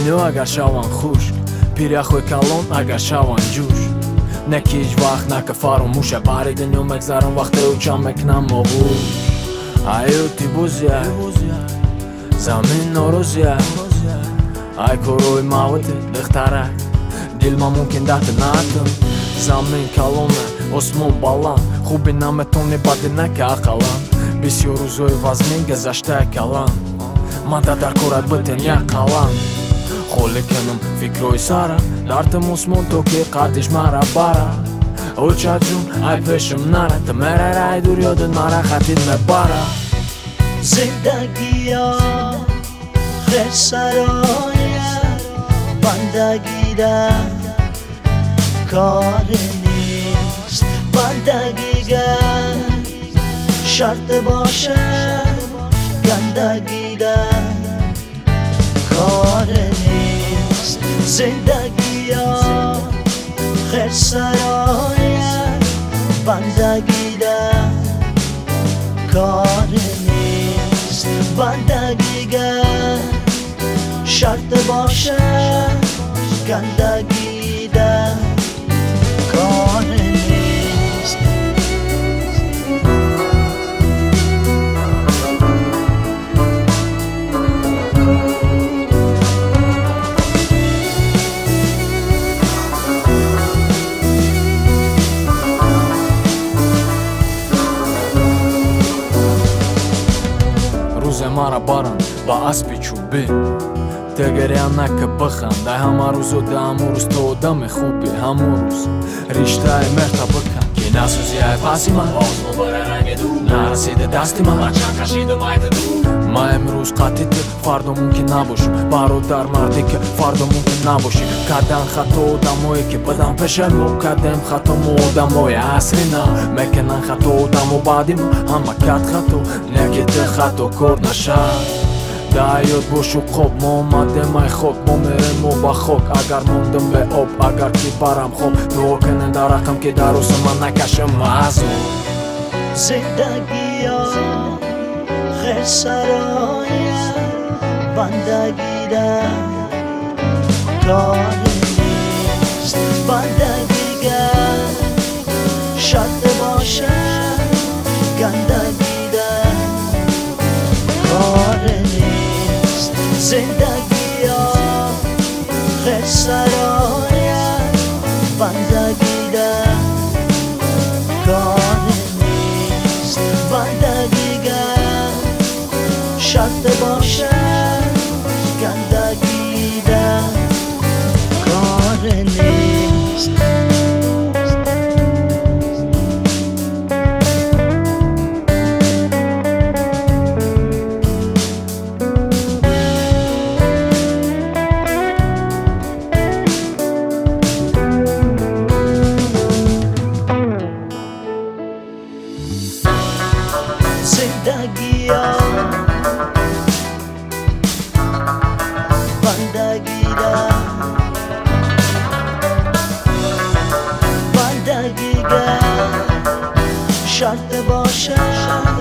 Замино агар шаванд хушк, пиряхои калон агар шаванд ҷӯш. Не ки ҳеҷ вақт нака фаромӯша, баҳри дунё мегзарам вақте ӯчам мекунам оғӯш. Ҳаёти бозия, замин норозия, ай корои мавти духтарак, дилма мумкин дати натам. Замин калона, осмон баланд, хуби наметони бади нака ақаллан. Бисёр рӯзои вазмин гузаштаи калан, мада дар корат битен як қалам. Холӣ кунам фикрҳои сара, дартам осмон то ки қадиш мара бара. Очаҷун ай пешам нара, ту мерара ай дур ёдат мара хатит мебара. Зиндагиё хирсароя, бандагида кор нест. Бандагига шарт бошад, гандагида кор нест. Зиндагиё хирсароя, бандагида кор нест. Бандагига шарт бошад, гандагида кор нест. Рӯзе мара баранд ба аспи чӯбӣ, тегеря нака биханд. Ай ҳама рӯзо да ҳамун рӯз ту одами хубӣ, ҳамун рӯз риштаи меҳта бикан, ки насӯзи ай паси ман, нарасида дасти ман, ма имрӯз қатъи ту, фардо мумкин набошам. Бародар марде ки фардо мумкин набошӣ. Кадан хато одамое ки бадан пеша мо, кадем хато мо одамои асри нав. Мекунанд хато одамо баъди мо, ҳама кад хато, не ки ту хатокор нашав. Да ҳаёт бошу қоб, мо омадем ай хок, мо мерем мо ба хок. Агар мондам бе об, агар ки барам хоб, дуо кунем дар ҳаққам ки дар рӯза ман накашам азоб. Зиндагиё хирсароя, бандагида кор нест. Бандагига шарт бошад, гандагида кор нест. Зиндагиё хирсароя, бандагида кор нест. Бандагига шарт бошад, гандагида кор нест. Зиндагиё бандагида, бандагига шарт бошад.